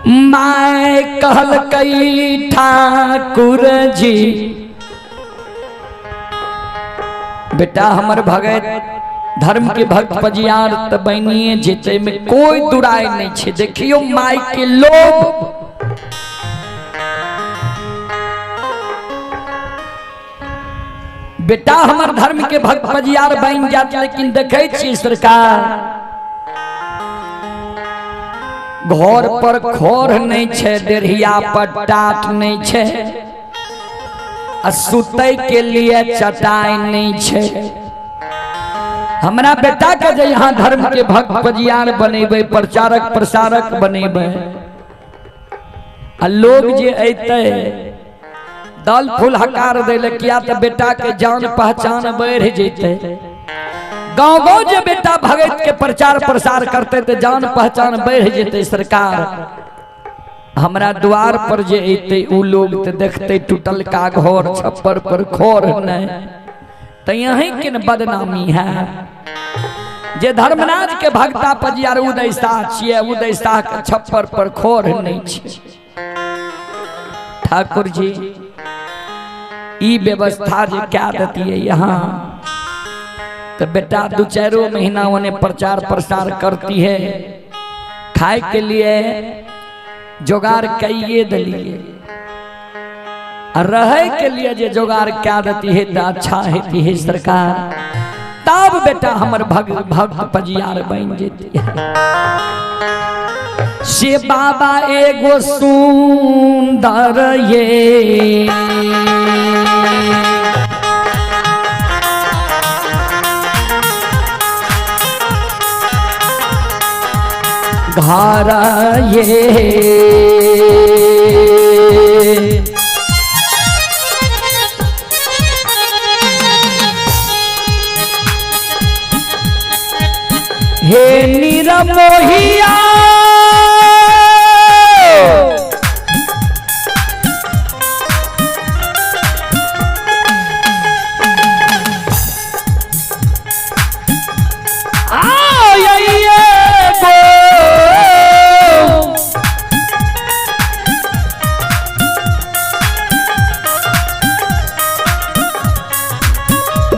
My कहलकै ठाकुर जी, बेटा हमर भगत धर्म के भक्त पजियार त बनिए जेतै, में कोई दुराई नहीं छे। देखियो my के लोभ, बेटा हमर धर्म के भक्त पजियार बन जात, लेकिन देखे छी सरकार घर पर खोर नहीं छे, डेढ़िया पर टाट नहीं छे, आ सुतै के लिए चटाई नहीं छे। हमरा बेटा के जे यहाँ धर्म के भक्त पजियार बनेबै, प्रचारक प्रसारक बनेबै, आ लोग जे अयतै दल फूल हकार दै ले, किया तऽ बेटा के जान पहचान बढ़ि जेतै। गाँव गाँव जे बेटा भगत के प्रचार प्रसार करते तो जान पहचान बढ़ जेतै। सरकार हमरा द्वार पर जे अयतै उ लोग तो देखते टूटल का घर, छप्पर पर खोर नहीं, तो यहीं के न बदनामी है। जे धर्मराज के भक्ता पजियार उदय शाह छियै, उदय शाह के छप्पर पर खोर नहीं छै। ठाकुर जी ई व्यवस्था जे क्या देतियै यहाँ, तो बेटा दो चारो महीना उन्हें प्रचार प्रसार करती है, खाए के लिए जोगार कइये दलिए, रहे के लिए जे जोगार क्या देती है तो अच्छा होती है सरकार, तब बेटा हमर भक्त भक्त पजियार बन जेती है। से बाबा एगो सुंदर ये घर ये, हे निरमोहिया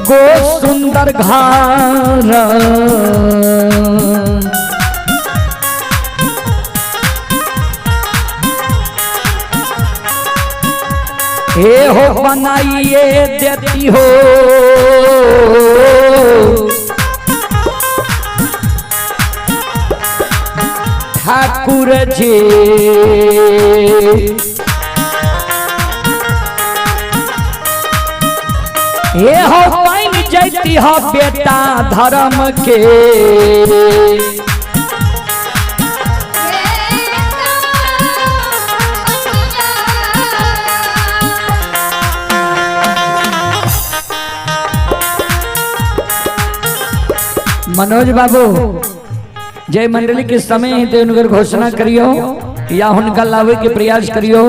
गो सुंदर घर, हे हो बनाइए देती हो, ठाकुर जी हे हो बन जैती हो बेटा धर्म के। मनोज बाबू जय मंडली के समय है तो उनकर घोषणा करियो या उनका लावे के प्रयास करियो।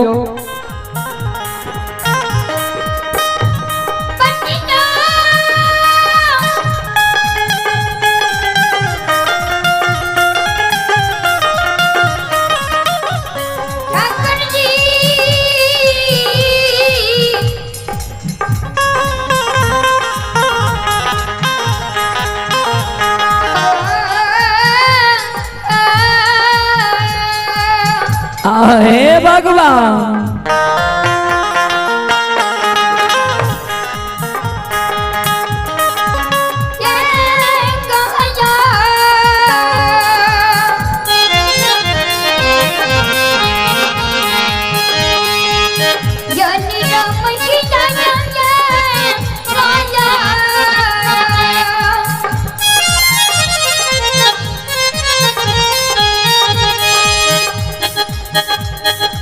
हे भगवान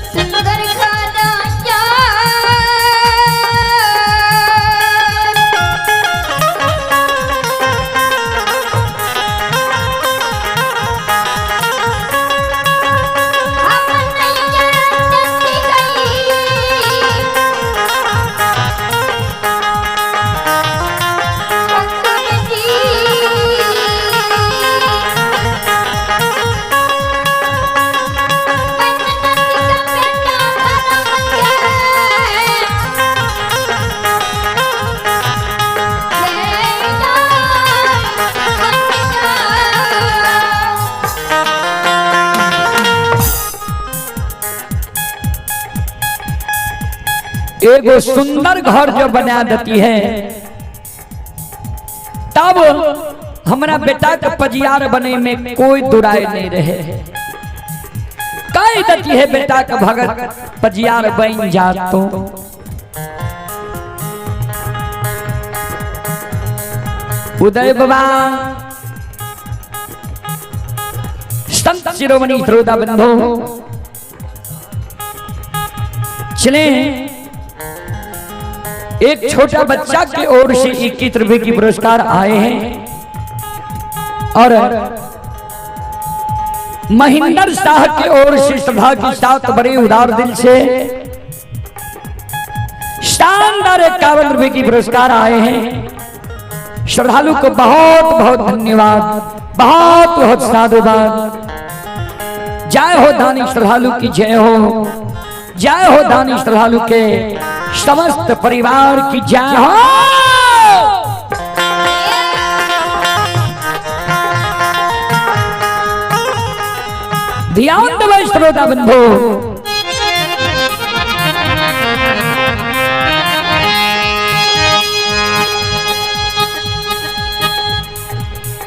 सुंदर खाना। एगो सुंदर घर जो बना देती है तब हमरा बेटा के पजियार बने में कोई दुराई नहीं रहे। कह देती है बेटा के भगत पजियार बन जा तो। उदय बाबा संत शिरोमणि श्रोता बंधु चले, एक छोटा बच्चा की ओर से 21 रुपए की पुरस्कार आए हैं और महेंद्र शाह की ओर से सभा के साथ बड़े उदार दिल से शानदार 51 रुपए की पुरस्कार आए हैं। श्रद्धालु को बहुत बहुत धन्यवाद, बहुत बहुत साधुवाद। जय हो दानी श्रद्धालु की जय हो, जय हो दानी श्रद्धालु के समस्त परिवार की जय हो। ध्यान देबै श्रोता बंधु,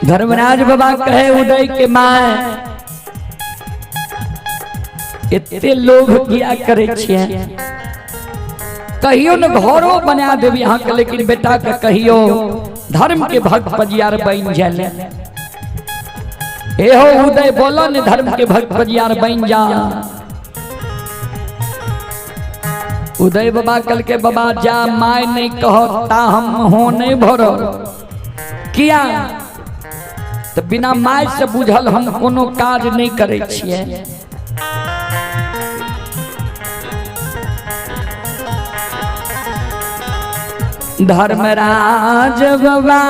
धर्मराज बाबा कहे उदय के मां एते लोभ किया करे छियै, कहियो न घरो बना देबी अहाँ के, लेकिन बेटा के कहियो धर्म के भक्त पजियार बन जाए। हे हो उदय बोलो ने धर्म के भक्त पजियार बन जा। उदय बाबा कल के बाबा जा my नहीं कहो ता हम हो नहीं भरो किया तो बिना my से बुझल हम कोनो काज नहीं करे छियै। धर्मराज बाबा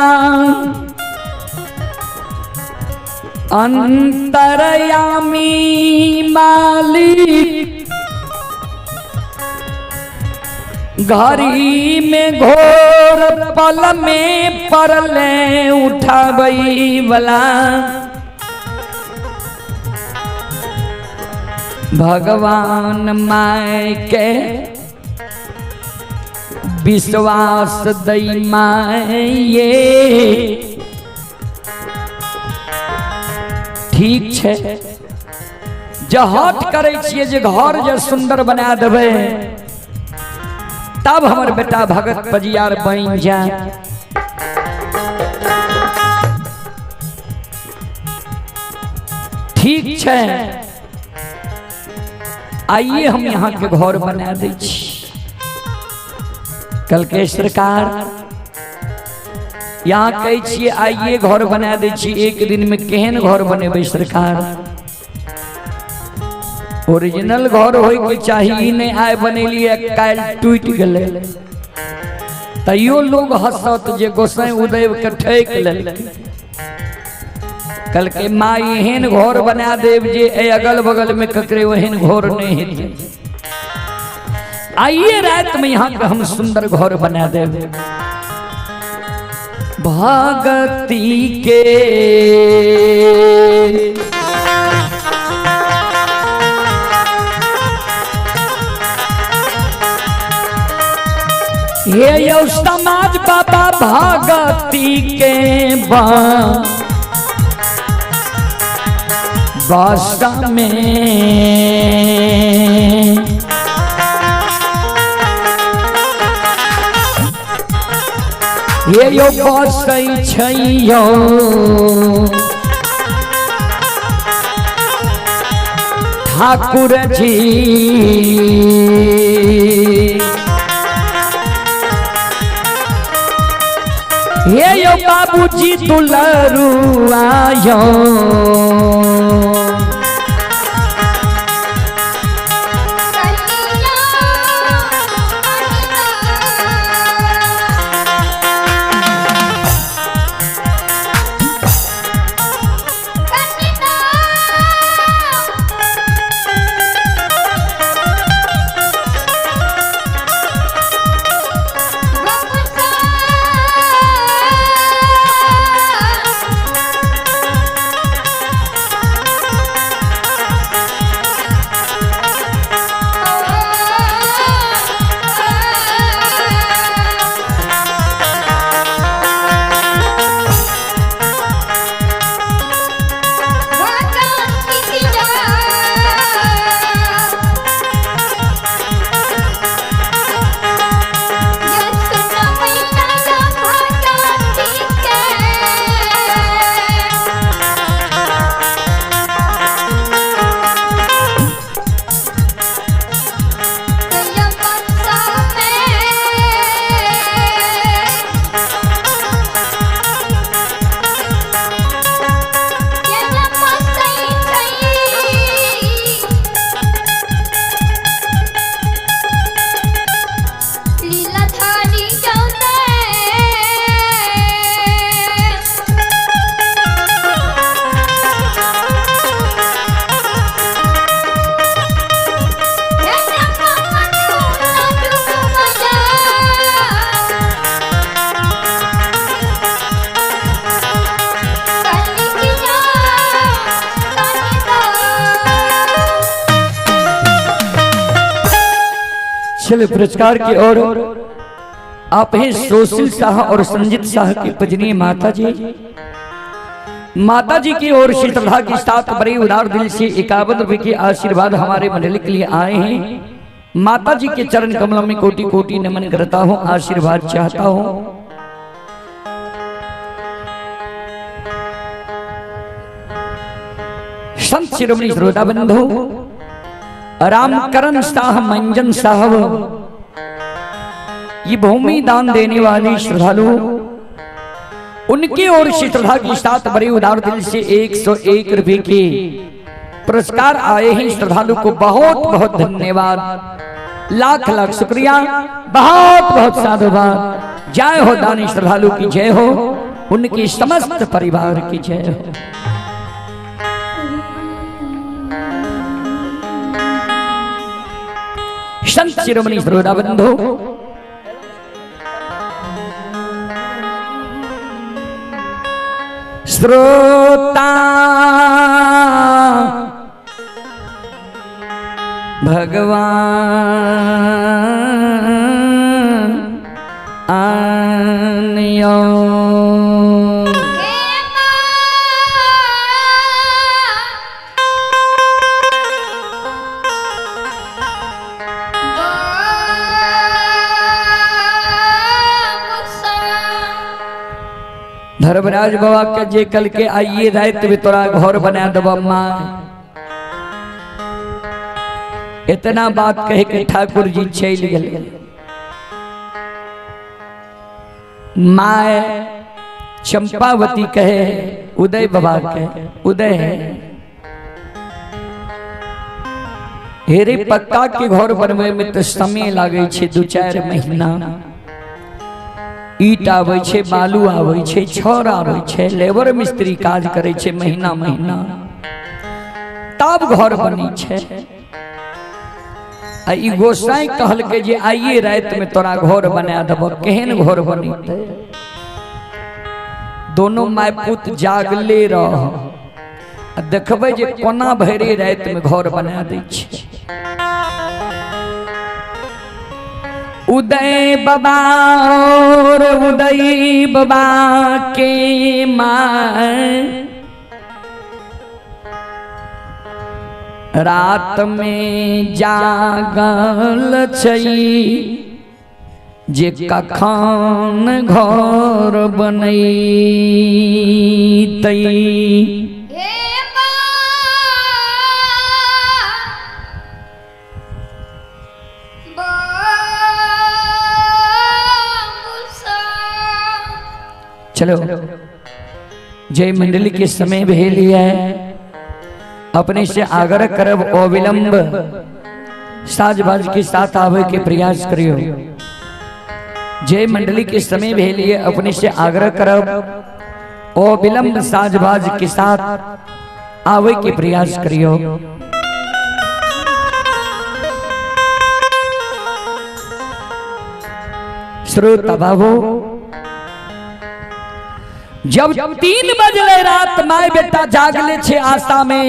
अंतरयामी मालिक घड़ी में घोर पल में परले उठाबई वाला भगवान my के विश्वास दई my ये ठीक छे। जे हट करे छियै जे घर जे सुंदर बना देबै तब हमर बेटा भगत पजियार बन जाए। ठीक छे, आइए हम यहाँ के घर बना दै छी। कल के सरकार यहाँ कहै छियै आइए घर बना दै छी, एक दिन में केहन घर बनेबै सरकार? ओरिजिनल घर होय के चाही, नहीं आय बनेलिए काल्हि टूटि गेलै तैयो लोग हंसत जे गोसाई उदय के ठकि लेलकै। कल के माँ एहन घर बना देब जे एहि अगल बगल में ककरे ओहन घर नहीं हेतै। आइए रात में यहाँ के हम सुंदर घर बना देब। भगती के हे यौ समाज बाबा भगती के बस में हे यौ बसै छै यौ ठाकुर जी। हे यो बाबूजी दुलरुआ यो चलो पुरस्कार की ओर। आप हैं सुशील शाह और संजित शाह की पूजनीय माता जी। माता जी की ओर से श्रद्धा के साथ बड़े उदार दिल से 51 रुपए के आशीर्वाद हमारे मंडली के लिए आए हैं। माता जी के चरण कमलों में कोटि कोटि नमन करता हूँ, आशीर्वाद चाहता हूँ। संत शिरोमणि श्रोता बंधु रामकरण शाह मंजन साहब, ये भूमि दान देने वाले श्रद्धालु, उनकी ओर से श्रद्धा के साथ बड़े उदार दिल से 101 रुपए के पुरस्कार आए हैं। श्रद्धालु को बहुत बहुत धन्यवाद, लाख लाख शुक्रिया, बहुत बहुत साधुवाद। जय हो दानी श्रद्धालु की जय हो, उनके समस्त परिवार की जय हो। संत शिरोमणि श्रोता बंधु श्रोता भगवान आनियो। धर्मराज बाबा के जे कल के आइए रात में तोरा घर बना देब माँ, इतना बात कह के ठाकुर जी चल गए। माए चंपावती कहे उदय बाबा के, उदय है हेरे पक्का के घर बनवे में तो समय लागे छे 2-4 महीना। ईट आबै छे, बालू आबै छे, छड़ आबै छे, लेबर मिस्त्री काज करे छे महीना महीना, तब घर बनी छे। आ ई गोसाई कहलकै जे आइए रात में तोरा घर बना देब, केहन घर बनतै? दोनों my पुत जागले रह, आ देखबै जे कोना भरे रात में घर बना दै छे। उदय बाबा और उदय बाबा के माँ रात में जागल छई जे कखन घर बनैतै। चलो जय मंडली के समय भेल है, अपने से आग्रह करब अविलंब साज बाज के साथ आवे के प्रयास करियो। जय मंडली के समय भेल है, अपने से आग्रह करब अविलंब साज बाज के साथ आवे के प्रयास करियो। श्रोता बाबू, जब 3 बजले रात my बेटा जागले छे आशा में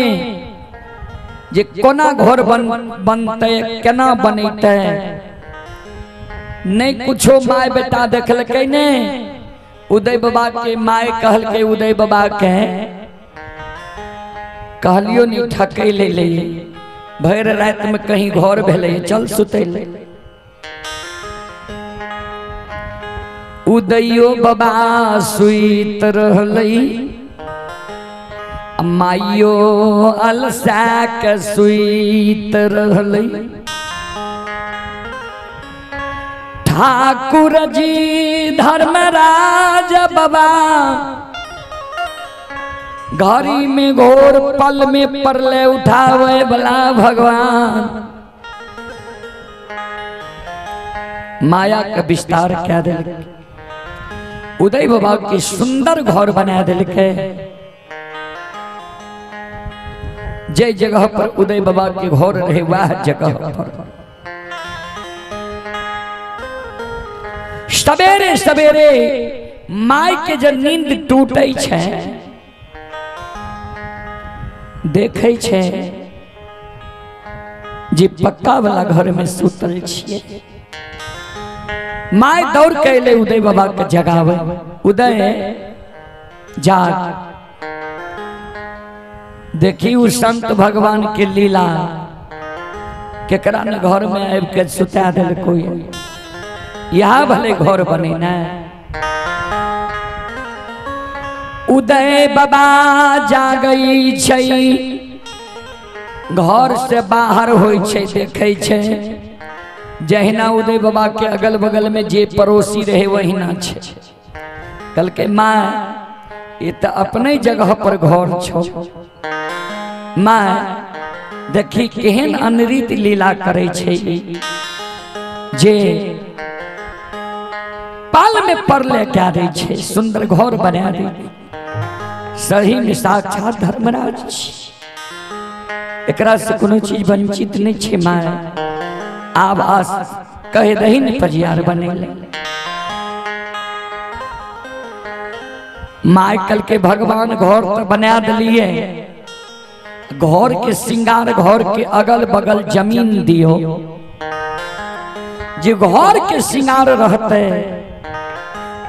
जे कोना घर बनते केना बनते, नहीं कुछो my बेटा देखलकै ने। उदय बाबा के my कहलकै उदय बाबा के, कहलियो नहीं ठकै ले ले, भरि रात में कहीं घर भेलै, चल सुतै ले। उदयो बाबा सुइत रहलै, माइयो अलसा के सुइत रहलै। ठाकुर जी धर्मराज बाबा घड़ी में घोर पल में परले उठावे वाला भगवान माया का विस्तार क्या दिल, उदय बाबा के सुंदर घर बना दिलके। जय जगह पर उदय बाबा के घर रहे वह जगह पर सवेरे सवेरे my के जब नींद टूटे छे, देखे छे जे पक्का वाला घर में सुतल छियै। My दौड़ के अयलै उदय बाबा के जगावे, उदय जाग, देखी उ संत भगवान के लीला, केकरा ने घर में आबि के सुता देलको। यहाँ भले घर बने ना। उदय बाबा जागै छै, घर से बाहर होइ छै, देखै छै जहिना उदय बाबा के अगल बगल में जे पड़ोसी रहे वहिना छै। कहलकै माँ ये तो अपने जगह पर घर छौ, माँ देखी केहन अनरीत लीला करै छै जे पाल में परले कए दै छै, सुंदर घर बना दै। सही में साक्षात धर्मराज छी, एकरा से कोनो चीज वंचित नहीं छै। माँ आब आस कहे दही ने पजियार बनेले। माँ कल के भगवान घर तो बना दिलिए, घर के श्रृंगार घर के अगल बगल जमीन दियो, जे घर के श्रृंगार रहते।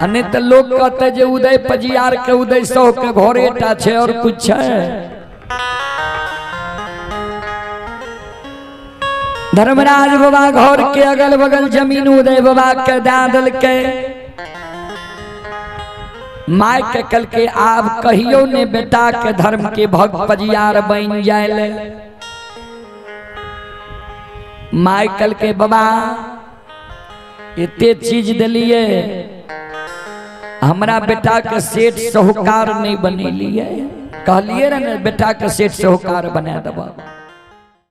नहीं तो लोग कहते जे उदय पजियार के उदय सौ के घरे टा छै और कुछ है। धर्मराज बाबा घर के अगल बगल जमीन उदय बाबा के दे देलकै। My के कल के आब कहियो ने बेटा के धर्म के भक्त पजियार बन जाए। My कल के बाबा एते चीज दिलिए, हमरा बेटा के सेठ साहूकार नहीं बनेलिए, कहलिए रे ने बेटा के सेठ साहूकार बना देबा।